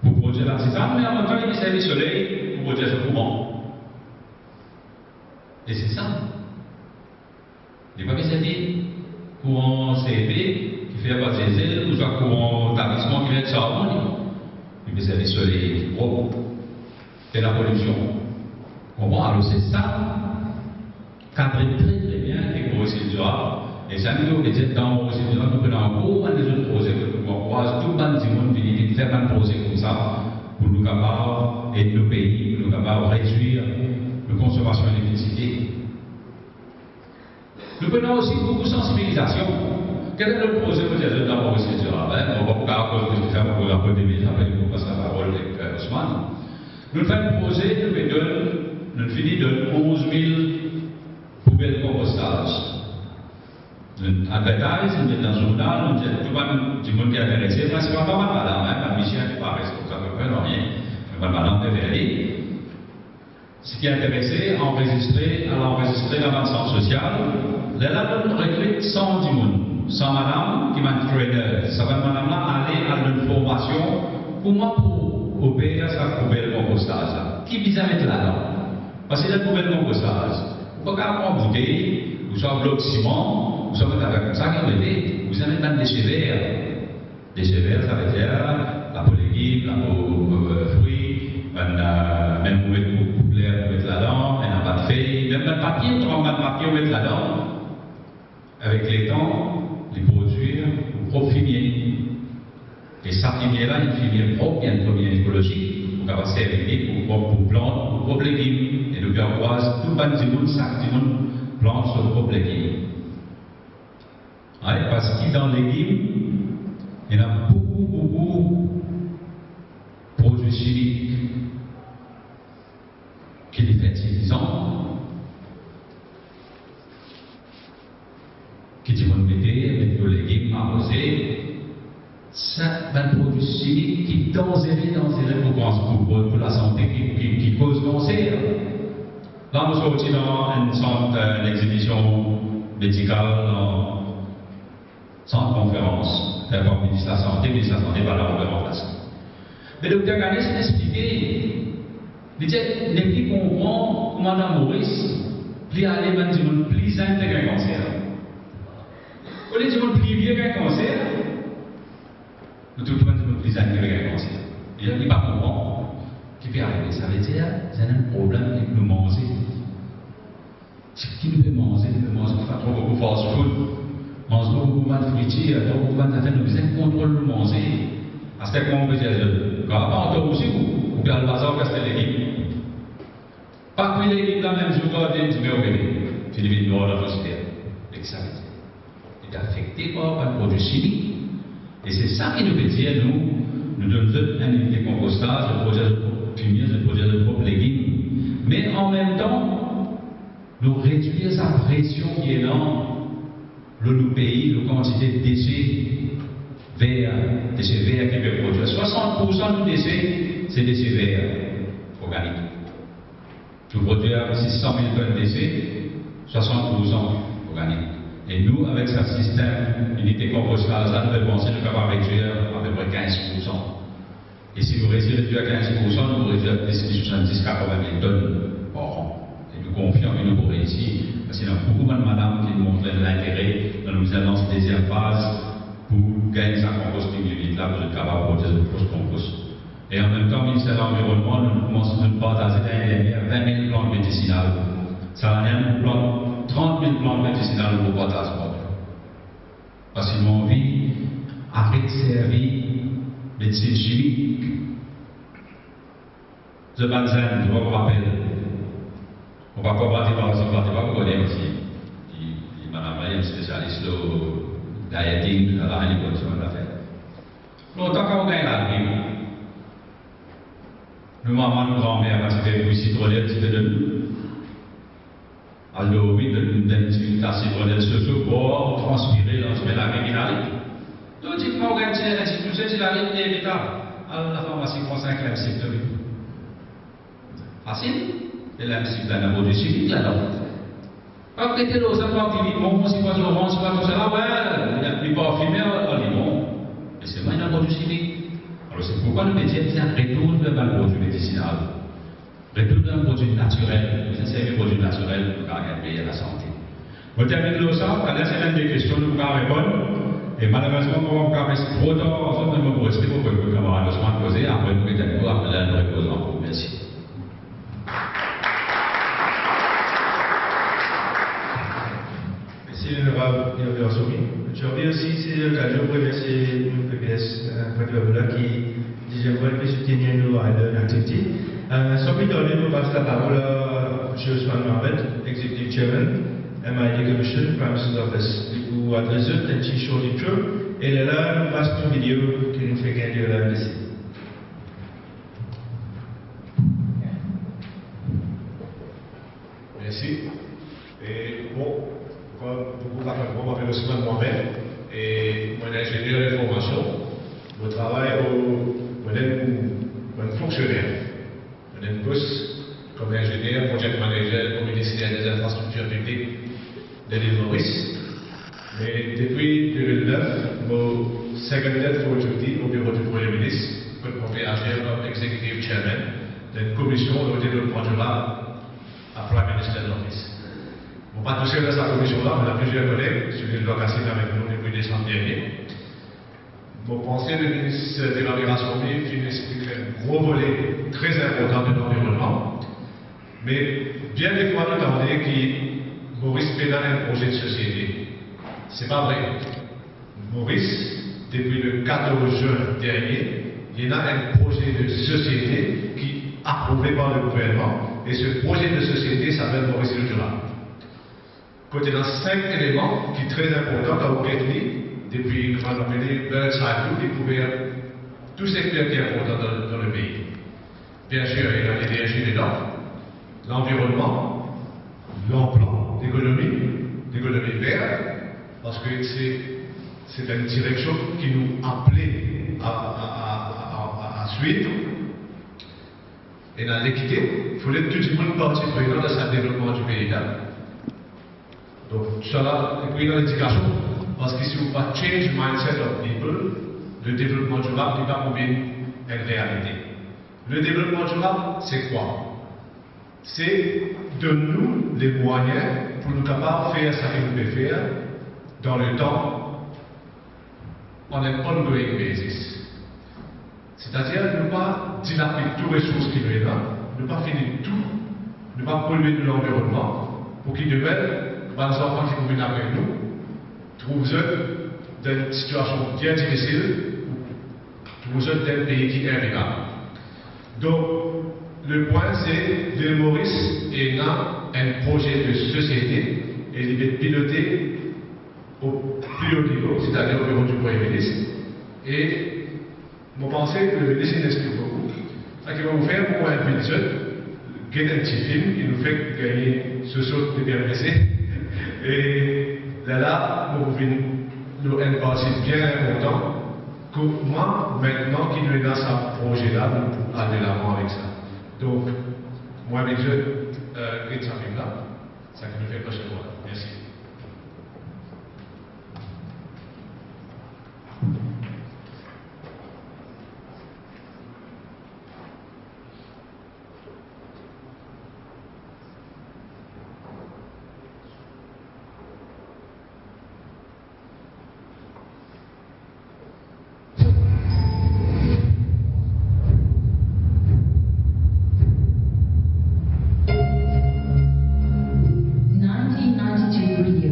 pou prodwir latizann, me anmemtan li pe servi soley pou prodwir so kouran. E se sa. Li pa pe servi kouran C P ki fer par diesel ouswa kouran tablisman ki fer charbon, li. Li pe servi soley ki prop, pena polision. Konpran? Alor se sa, kadre tre, tre bien ek Moris Kiltiral. E sa nou pe dir, dan Moris Kiltiral, nou pena ankor bann lezot proze, kot nou ankouraz tou bann dimoun vini, vinn fer bann proze koumsa, pou nou kapav ed nou pei, pou nou kapav redwir nou konsomasion elektrisite. Nou pena osi boukou sansibilizasion. Kel lot proze mo dir zot dan Moris Kiltiral? Be, mo pa pou kapav koz plis ki sa, mo pou koz ankor de minit, apre mo pou pas laparol ek, euh, Ousmane. Nou fer enn proze, nou pe donn, nou fini donn onz mil poubel konpostaz. Nou advertise, nou met dan zournal, nou dir tou bann dimoun ki interese, prinsipalman bann madam, hein, bann misie ki pa responsab, pa fer nanye, me bann madam pe vini. Seki interese, anrezistre, al anrezistre dan bann sant sosial. Lerla nou rekrit san dimoun, san madam ki bann trainer. Sa bann madam la ale, al donn formasion kouma pou oper sa poubel konpostaz la. Ki bizin met ladan? Parski dan poubel konpostaz, ou pa kapav pran boutey, ouswa blok siman, ouswa bann zafer koumsa ki mete, ou bizin met bann dese ver. Dese ver, savedir lapo legim, lapo, euh, fri, bann, euh, mem pou met pou, pou fler, pou met ladan, enn labat fey, mem bann papie, ou trap bann papie, ou met ladan. Avek letan, li prodwir ou prop fimie. E sa fimie la, enn fimie prop, enn fimie ekolozik, ou kapav servi li pou prop, pou plant ou prop legim. E nou pe ankouraz tou bann dimoun, sak dimoun plant so prop legim. Aye, parski dan legim, ena boukou, boukou prodwi simik ki li fertilizan, ki dimoun mete, met lor legim, aroze. Sa bann prodwi simik ki danzere, danzere pou kan-, pou, pou, pou lasante, ki, ki, ki koz kanser. La, mo sorti dan enn sant, enn exzibision medikal, dan sant konferans, fer par minis lasante, minis lasante pa la, mo pe ranplas li. Me dokter Ganesh inn explike, li dir, nepli konpran kouma dan Moris, pli ale bann dimoun pli zenn pe gagn kanser. Olie dimoun pli vie gagn kanser, nou trouv bann dimoun pli zenn ki pe gagn kanser. Li, li pa konpran ki pe arive. Savedir, ena enn problem ek nou manze. Seki nou pe manze, nou pe manz tro boukou fast food, manz tro boukou bann fritir, tro boukou bann zafer, nou bizin kontrol nou manze. Aster kouma mo pe dir zot, kapav pa antor osi ou, ou pe al bazar, ou pe aste legim. Pa kwi legim la mem zour, gardien dime ou bebe, fini vinn nwar dan frizider. Me ki sa ve dir? Li pe afekte par bann prodwi simik. E se sa ki nou pe dir, nou, nou donn zot enn inite konpostaz, zot prodwir zot prop fimie, zot prodwir zot prop legim. Me anmemtan, nou redwir sa presion ki ena lor nou pei, lor kantite dese ver, dese ver ki pe prodwir. Swasant poursan nou dese, se dese ver organik. Nou prodwir sis san mil tonn dese, swasant poursan organik. E nou, avek sa sistem inite konpostaz la, nou pe panse nou kapav redwir apepre kinz poursan. E si nou resi redwir kinz poursan, nou pou redwir plis ki swasanndis, katrovin mil tonn par an. E nou konfian ki nou pou reisi, parski ena boukou bann madam ki montre lintere, donk nou bizin lans deziem faz pou gagn sa composting unit la, pou zot kapav prodwir zot prop konpos. E anmemtan, Minister Lanvironnman, nou koumans, nou partaze lane dernie vin mil plant medisinal. Sa lane, nou plant trant mil plant medisinal, nou partaz partou. Parski nou anvi aret servi medsin simik. Zot bann zenn, zot pa rapel. Mo pa konpran, ti pa, ti pa, ti pa kone osi. Li, li, madam la, li enn spesialis lor dieting, tousala, li konn sa bann zafer. Lontan kan ou gagn lalvil, nou mama, nou granmer, kan ti pe bwi sitronel, ti pe donn nou. Al dormi, donn, donn ti tas sitronel so so, bwar, transpire, landime lave, vinn ale. Tou ti, kan ou gagn ti, ti touse, ti lave, leve ta, al lafarmasi, pran sink lem sitronel. Fasil. E la, mem si bann prodwi simiz ladan. Pa gete lor sa, pa vini, bon, si pa zoranz, si pa tousala, we, li, li parfime, a, a, li bon. Me selman li ena prodwi simiz. Alor, se poukwa nou pe dir, bizin retourn ver bann prodwi medisinal. Retourn dan prodwi natirel, bizin servi prodwi natirel pou kapav gagn meyer lasante. Mo terminn lor sa, taler si ena de kestion, nou pou kapav reponn. E malerezman, mo pa pou kapav res tro tar, zot, me mo pou reste pou kot kamarad Osman koze, apre nou pe gagn kou, apre la, nou repoz ankor. Mersi. Mersi, Onorab Hervé Ansomi. Je remercie aussi, c'est l'occasion de remercier le P P S, euh, Pointe-Noire qui, dixième fois, qui soutient nos, euh, activités. Euh, sans plus tarder, je passe la parole à Monsieur Ousmane Mohamed, Executive Chairman, M I D Commission, Prime Minister's Office. Li pou adres zot enn ti short intro, e lerla nou pas nou video ki nou fek gagn de la M D C. Mersi. E bon, kom boukou pa konn mwa, mo apel Ousmane Mohamed, e mo enn ingenier de formasion. Mo travay o, mo enn, mo enn fonksioner. Mo ena enn pos kom ingenier, project manager o Minister des Infrastructures Publiques de l'île Maurice. Me depi de mil nef, mo singulater for duty o biro di Premie Minis, kot mo pe azir kom Executive Chairman dan enn komision lor devlopman dirab a Prime Minister's Office. Mo pa tousel dan sa komision la, mo ena plizier koleg, Sunil Dwarkasing avek nou depi desam dernie. Mo panse le minis Virabira Sawhney finn explik enn gro vole tre inportan de lanvironnman. Me bien defwa nou tande ki Moris pena enn proze de sosiete. Se pa vre. Moris, depi le katorz zin dernie, li ena enn proze de sosiete ki aprouve par le gouvernman, e se proze de sosiete s'apel Maurice Eau Durable. Kot ena sink eleman ki tre inportan, kan ou get li, depi, kouma nou apele, bird's eye view, li kouver tou sekter ki inportan dan, dan lepei. Biensir, ena lenerzi dedan, lanvironnman, lanplwa, lekonomi, lekonomi ver, parski se, se enn direksion ki nou apele a, a, a swiv. Ena lekite, fode tou dimoun parti prenan dan sa devlopman dipei la. Donk, tousala, epi ena ledikasion, parski si ou pa change mindset of people, le devlopman dirab, li pa pou vinn enn realite. Le devlopman dirab, se kwa? Se donn nou lemwayin pou nou kapav fer seki nou pe fer dan letan, on an ongoing basis. Setadir, nou pa dilapid tou resours ki nou ena, nou pa fini tou, nou pa polye nou lanvironnman, pou ki demin, bann zanfan ki pou vinn apre nou, trouv zot dan enn sitiasion bien difisil, trouv zot dan enn pei ki invivab. Donk, lepwin se, Lil Moris ena enn proze de sosiete e li pe pilote o pli o nivo, setadir o biro di Premie Minis. E mo panse ki le minis inn explik boukou. Seki mo pou fer, mo pou invit zot get enn ti fim ki nou fek gagne so sort de bien blese. E lerla, mo pou vinn lor enn parti bien inportan, kouma, mintnan ki nou ena sa proze la, nou pou al delavan avek sa. Donk, mo invit zot, euh, get sa fim la. Seki nou fer prosenn fwa. Mersi. Nineteen ninety-two radio.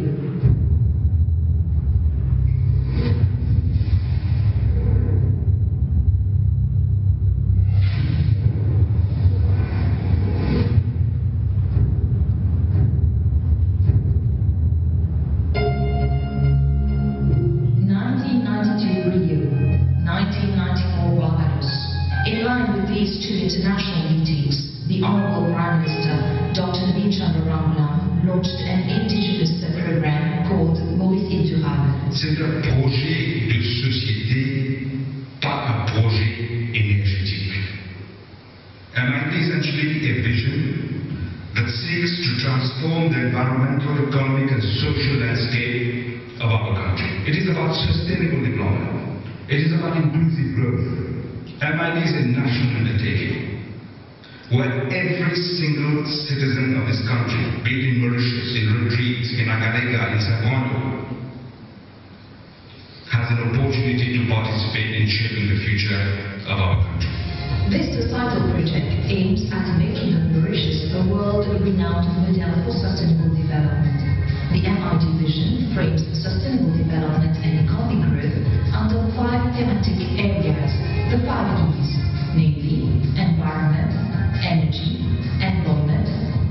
Nineteen ninety-two radio, nineteen ninety-four Barbados. In line with these two international meetings, the Honourable Prime Minister, Doctor Nabin Chandra Ramgoolam, launched an indigenous programme called Maurice Eau Durable. C'est un projet de société, pas un projet énergétique. M I D is actually a vision that seeks to transform the environmental, economic, and social landscape of our country. It is about sustainable development. It is about inclusive growth. M I D is a national undertaking where every single citizen of this country, be it in Mauritius, in Rodrigues, in Agalega, in Saint Brando, has an opportunity to participate in shaping the future of our country. This societal project aims at making of Mauritius a world-renowned model for sustainable development. The M I D vision frames sustainable development and economic growth under five thematic areas, the five E's, namely environment, energy, employment,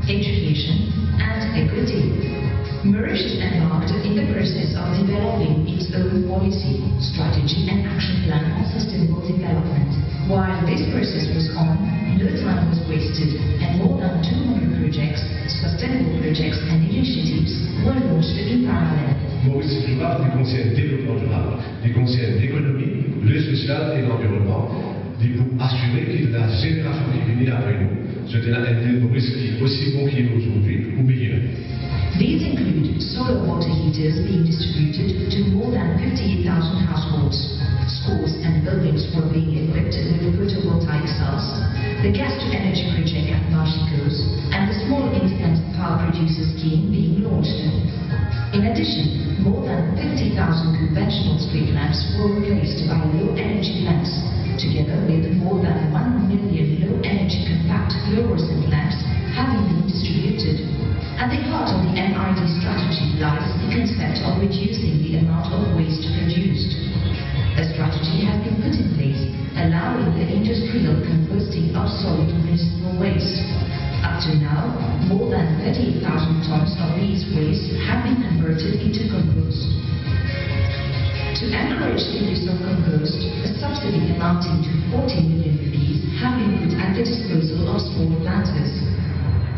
education, and equity. Mauritius embarked in the process of developing its own policy, strategy, and action plan on sustainable development. While this process was on, no time was wasted, and more than two hundred projects, sustainable projects, and initiatives were launched in parallel. Maurice Durable, li konsern devlopman dirab, li konsern lekonomi, le sosial e lanvironnman, li pou asire ki lazenerasion ki vini apre nou, zot ena enn Lil Moris ki osi bon ki azordi ou meyer. These include solar water heaters being distributed to more than fifty-eight thousand households. Schools and buildings were being equipped with photovoltaic cells. The gas to energy project at Marchicoz and the small independent power producer scheme being launched. In addition, more than fifty thousand conventional street lamps were replaced by low energy lamps, together with more than one million low energy compact fluorescent lamps having been distributed. At the heart of the M I D strategy lies the concept of reducing the amount of waste produced. A strategy has been put in place, allowing the industrial composting of solid municipal waste. Up to now, more than thirty-eight thousand tons of these waste have been converted into compost. To encourage the use of compost, a subsidy amounting to forty million rupees have been put at the disposal of small planters.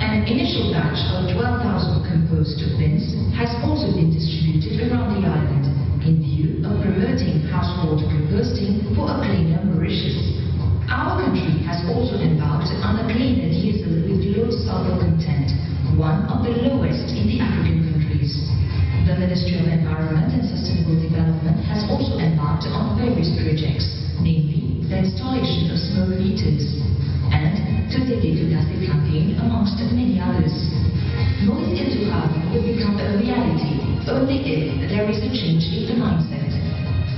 An initial batch of twelve thousand compost bins has also been distributed around the island in view of promoting household composting for a cleaner Mauritius. Our country has also embarked on a cleaner diesel with low sulfur content, one of the lowest in the African countries. The Ministry of Environment and Sustainable Development has also embarked on various projects, namely the installation of smoke meters and Total Degradation campaign, amongst many others. Maurice Île Durable will become a reality only if there is a change in the mindset.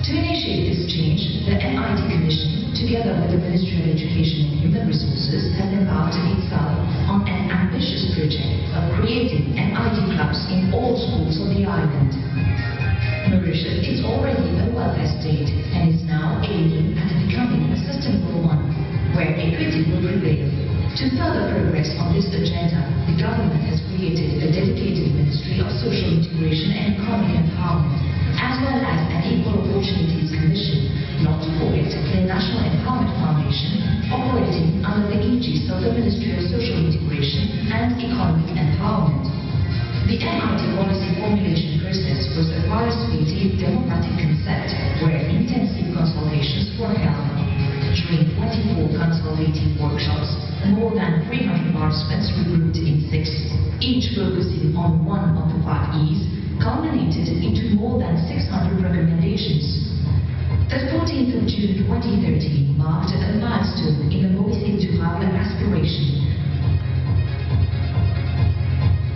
To initiate this change, the M I D Commission, together with the Ministry of Education and Human Resources, has embarked itself on an ambitious project of creating M I D clubs in all schools of the island. Mauritius is already a welfare state and is now aiming at becoming a sustainable one, where equity will prevail. To further progress on this agenda, the government has created a dedicated Ministry of Social Integration and Economic Empowerment, as well as an Equal Opportunities Commission, not to forget the National Empowerment Foundation, operating under the aegis of the Ministry of Social Integration and Economic Empowerment. The M I D policy formulation process was a participative democratic concept where intensive consultations were held. During twenty-four consultative workshops, more than three hundred participants were grouped in six, each focusing on one of the five E's, culminated into more than six hundred recommendations. The fourteenth of June twenty thirteen marked a milestone in the Maurice Île Durable aspiration.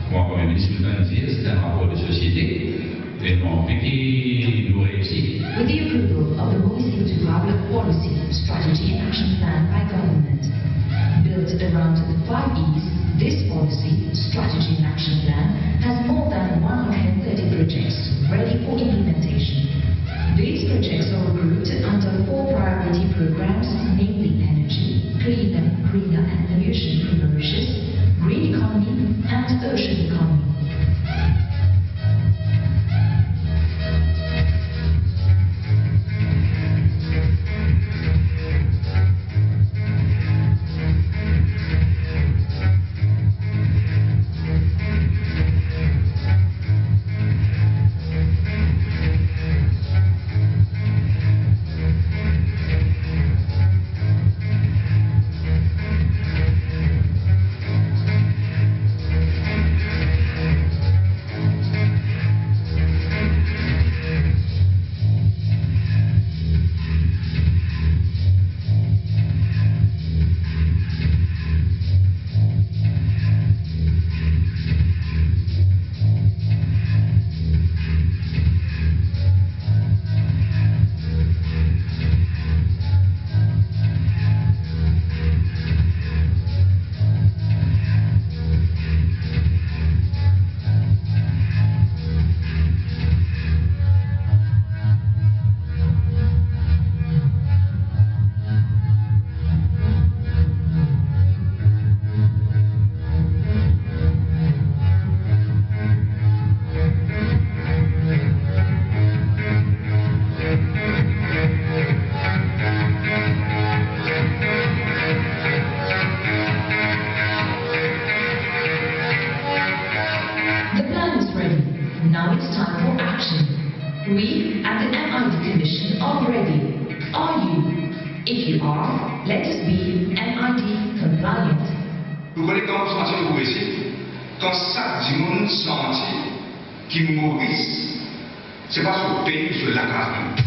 Mwa, kouma minis, mo tann dir, se enn rapor de sosiete, e mo anvi ki nou reysi. With the approval of the Maurice Île Durable policy, strategy and action plan by government, built around the five E's, this policy, strategy and action plan has more than one hundred thirty projects ready for implementation. These projects are grouped under four priority programs, namely energy, cleaner, greener and pollution-free Mauritius, green economy, and ocean economy. We at the M I D Commission are ready. Are you? If you are, let us be M I D compliant. Ou kone kan ou santi nou progrese? Kan sak dimoun santi ki Moris, se pa so pei, so lakaz nou.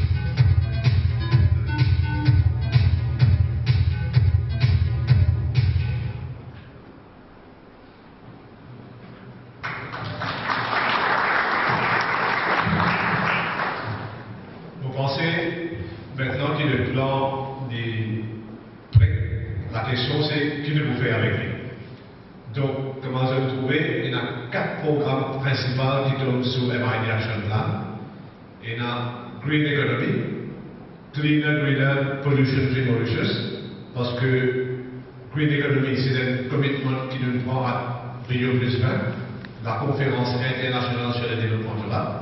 Mo panse, mintnan ki le plan li pre, lakestion se ki nou pou fer avek li. Donk, kouma zot trouve, ena kat program prinsipal ki tom sou M I D Action Plan. Ena Green Economy, Cleaner, Greener, Pollution Free Mauritius, parski Green Economy, se enn commitment ki nou pran a Rio plus vingt, la conférence internationale sur le développement durable.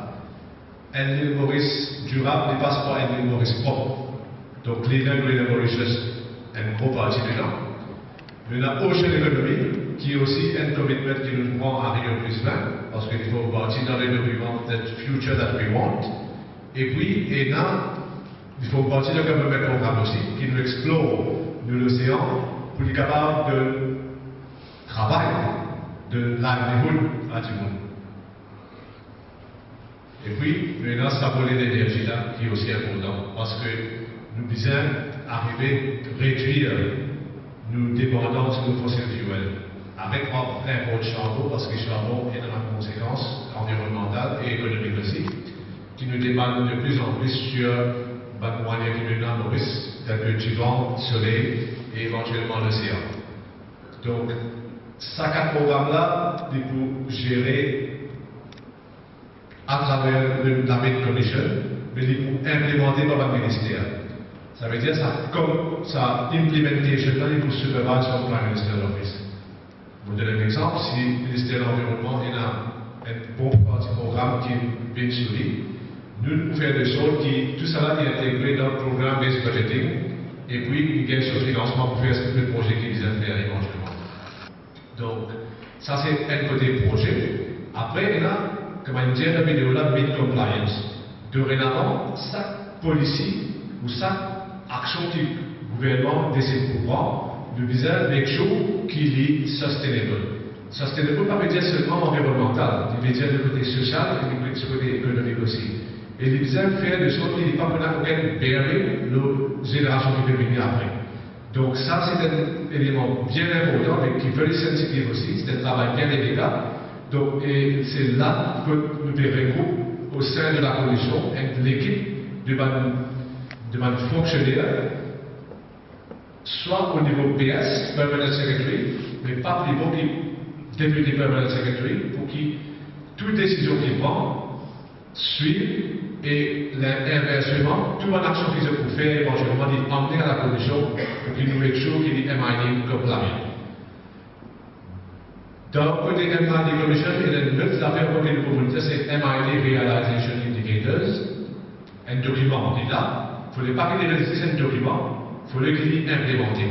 Enn lil Moris dirab, li pas par enn lil Moris prop. Donk, Cleaner, Greener Mauritius, enn gro parti dedan. Nou ena Ocean Economy, ki osi enn commitment ki nou pran a Rio plus vingt, parski li form parti dan le dokiman The Future That We Want. Epi, ena, li form parti dan government program osi, ki nou explore nou losean pou li kapav donn travay, donn livelihood a dimoun. Epi, nou ena sa vole lenerzi la ki osi inportan, parski nou bizin arive redwir nou depandans lor fosil fuel. Avek inport charbon, parski charbon ena bann konsekans anvironnmantal e ekonomik osi, ki nou depann de plis an plis sir bann mwayin ki nou ena Moris, tel ki divan, soley e evantielman losean. Donk, sa kat program la, li pou zere atraver le, la Mid Commission, me li pou inplimante par bann minister. Savedir sa, kom sa implementation la, li pou supervise par Prime Minister's Office. Mo donn enn exanp, si Minister Lanvironnman ena enn bon parti program ki vinn sou li, nou, nou pou fer de sort ki tousala li integre dan program based budgeting, epi li gagn so finansman pou fer tou bann proze ki bizin fer evantielman. Donk, sa se enn kote proze. Apre, ena, kouma nou dir dan video la, Mid Compliance. Dorenavan, sak polisi ou sak aksion ki gouvernman desid pou pran, nou bizin make sure ki li sustainable. Sustainable pa ve dir selman anvironnmantal, li ve dir le kote sosial e li kote ekonomik osi. E li bizin fer de sort ki li pa pou ena okenn bearing lor zenerasion ki pe vini apre. Donk sa, se enn eleman bien inportan, me ki very sensitive osi, se enn travay bien delika. Donk, e se la kot nou pe regroup o sein de la Commission enn lekip de bann, de bann fonksioner, swa o nivo P S, Permanent Secretary, me pa pli bo ki Deputy Permanent Secretary, pou ki tou desizion ki pran, swiv e, inversman, tou bann aksion ki zot pou fer, evantielman, li amenn a la Commission pou ki nou make sure ki li M I D compliant. Dan kote M I D Commission, ena enn lot zafer ankor ki nou pou monite, se M I D Realization Indicators, enn dokiman, li la, fode pa ki li res zis enn dokiman, fode ki li inplimante.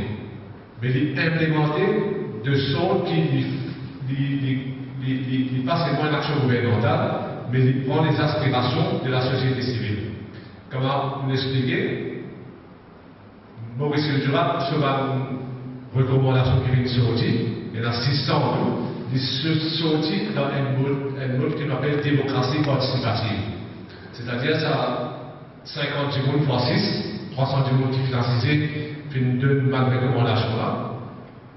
Me li inplimante de sort ki li, li, li, li, li, li pa selman enn aksion gouvernmantal, me li pran lezaspirasion de lasosiete sivil. Kouma nou explike, Maurice Hildurapt, so bann rekomandasion ki vinn sorti, ena sis san an tou, li so-, sorti dan enn mod, enn mod ki nou apel demokrasi partisipativ. Setadir sa sinkant dimoun fwa sis, trwa san dimoun ki finn asize, finn donn bann rekomandasion la.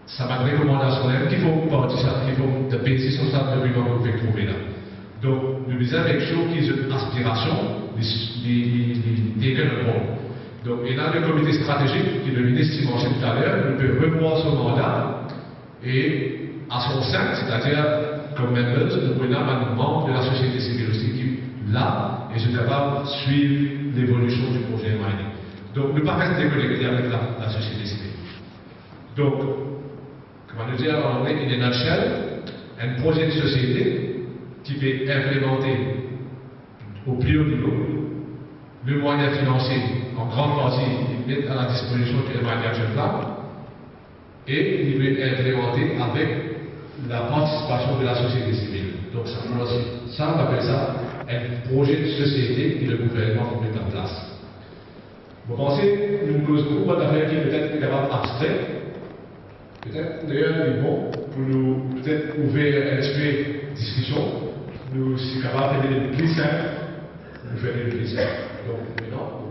Sa bann rekomandasion la mem ki form parti sa, ki form the basis of sa dokiman ki ou pe trouve la. Donk, nou bizin make sure ki zot aspirasion, li, li, li, li, li taken on board. Donk, ena le komite stratezik ki le minis ti mansionn taler, nou pe revwar so manda, e a son sein, setadir kom members, nou pou ena bann manb de lasosiete sivil osi ki la, e zot kapav swiv levolision di proze M I D. Donk, nou pa res dekonekte avek la, lasosiete sivil. Donk, kouma nou dir an angle, in a nutshell, enn proze de sosiete ki pe inplimante o pli o nivo, le mwayin finansie, an gran parti, li met a la dispozision de M I D Action Plan, e li pe inplimante avek la partisipasion de lasosiete sivil. Donk, sa, nou osi, sa, nou apel sa enn proze de sosiete ki le gouvernman pou met an plas. Mo panse nou koz boukou bann zafer ki petet ki kapav abstre, petet dayer li bon pou nou petet ouver enn tipe diskision, nou si kapav fer li pli sinp, nou fer li pli sinp. Donk, mintnan,